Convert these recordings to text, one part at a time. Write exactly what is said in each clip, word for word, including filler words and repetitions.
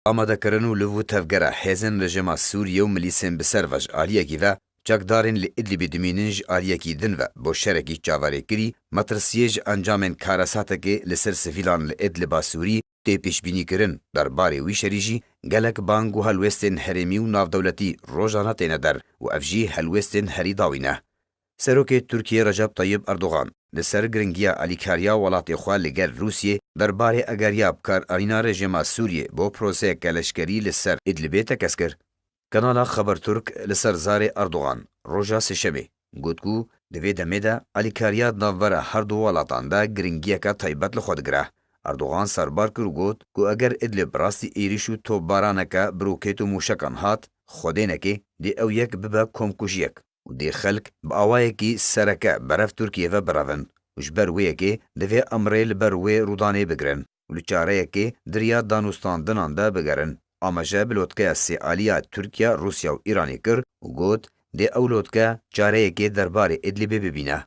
Amadekirin û li vû tevgera hêzên rejîma Sûriyê û milîsên bi ser ve ji aliyekî ve, çekdarên li Idlibê dimînin ji aliyekî din ve bo şerekî çaverêkirî, metirsiyê ji encamên karesatekê li ser sivîlan li Idliba Sûrî tê pêşbînîkirin. Derbarê wî şerî jî gelek bang û helwestên herêmî û navdewletî rojane têne der û ev jî helwestên herî dawî ne. Serokê Tirkiyê Recep Tayyip Erdogan li ser giringiya alîkariya welatê xwe li gel Rûsiyê derbarê egeriya bikaranîna rejîma Sûriyê bo proseyeke leşkerî li ser Idlibê tekez kir. Kanala Xeberturk li ser zarê Erdogan roja Sêşemê got ku di vê demê de alîkariya di navbera her du welatan de giringiyeke taybet li xwe digire. Erdogan serbar kir û got ku eger Idlib rastî êrîş û topbaraneke bi roket û mûşekan hat, xwedênekê dê ew yek bibe komkujiyek û dê xelk bi awayekî sereke berev Tirkiyê ve birevin û ji ber wê yekê divê em rê li ber wê rûdanê bigirin û li çareyekê di riya danûstandinan de bigerin. Amaje bi lotkeya sêaliya Tirkiye, Rûsya û Îranê kir û got, dê ew lotke çareyekê derbarê Idlibê bibîne.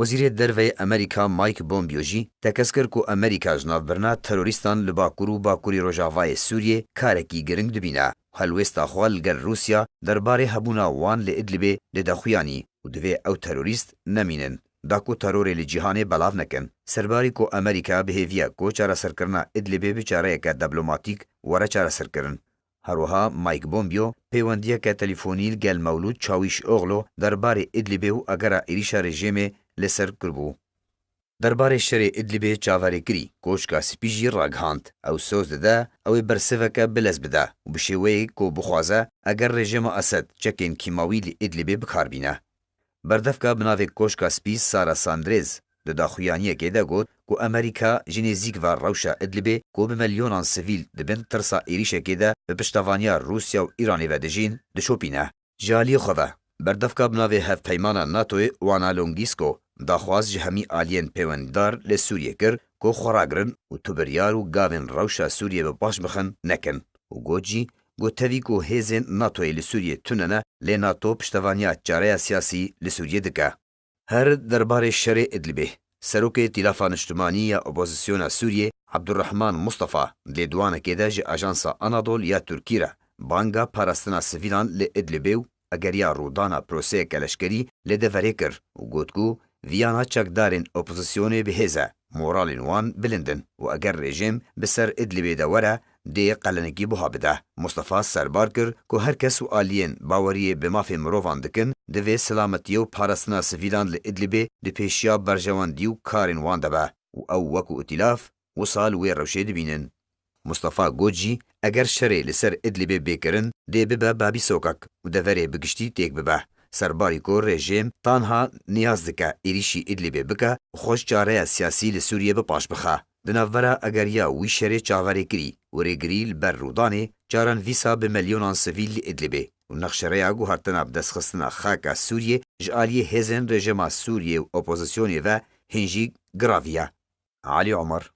Wezîrê Derve yê Amerîka Mike Pompeo jî tekez kir ku Amerîka ji navbirina terorîstan li Bakur û Bakurî Rojavayê Sûriyê karekî giring dibîne. Helwêsta xwe li gel Rûsya derbarê hebûna wan li Idlibê dide xuyanî û divê ew terorîst nemînin, da ku terorê li cîhanê belav nekin. Serbarî ku Amerîka bi hêviya ku çareserkirina Idlibê bi çareyeke diplomatîk were çareserkirin. Her wiha Mike Pompeo peywendiyeke telîfonî li gel Mewlûd Çawîşoglu derbarê Idlibê û agera êrîşa rejîmê li ser kiribû. Derbarê şerê Idlibê çaverêkirî, Koçka Spî jî ragihand, ew soz dide, ew ê bersiveke bilez bide û bi şêweyek ku bixwaze, eger rejîma Esed çekên kîmawî li Idlibê bi kar bîne. Berdevka bi navê Koçka Spî Sara Sandrêz di daxuyaniyekê de got ku Amerîka ji nêzîk ve rewşa Idlibê ku bi milyonan sivîl di bin tirsa êrîşekê de bi piştevaniya Rûsya û Îranê ve dijîn, dişopîne. Ji aliyê xwe ve, berdevka bi navê Hevpeymana NATOyê Oana Longisko daxwaz ji hemî aliyên pêwendîdar li Sûriyê kir ku xwe ragirin û tu biryar û gavên rewşa Sûriyê bi paş bixin nekin û got jî ku tevî ku hêzên NATOyê li Sûriyê tune ne, lê NATO piştevaniya çareya siyasî li Sûriyê dike. Her derbarê şerê Idlibê, Serokê Tîlafa Niştimanî ya Opozisyona Sûriyê Abdurrahman Mustafa di lêdwanekê de ji Ajansa Anadol ya Tirkî re banga parastina sivîlan li Idlibê û egeriya rûdana proseyeke leşkerî li deverê kir û got ku viyana çekdarên opozisyonê bi hêz e, moralên wan bilind in û eger rejîm bi ser Idlibê de were, dê qelenekî buha bide. Mustafa serbar kir ku her kes û aliyên baweriyê bi mafê mirovan dikin, divê selametiyê û parastina sivîlan li Idlibê di pêşiya berjewendî û karên wan de be û ew wekû îtîlaf wisa li wê rewşê dibînin. Mustafa got jî, eger şerê li ser Idlibê bê kirin, dê bibe babî sokak û deverê bi giştî têk bibe. Serbarî ku rejîm tanha niyaz dike êrîşî Idlibê bike û xwe ji çareya siyasî li Sûriyê bi paş bixe. Di navbera egeriya wî şerê çaverêkirî û rêgirî li ber rûdanê, caran vîsa bi milyonan sivîl li Idlibê û nexşereya guhertina bidestxistina xaka Sûriyê ji aliyê hêzên rejîma Sûriyê û opozisyonê ve hîn jî giravî ye. Elî Omer,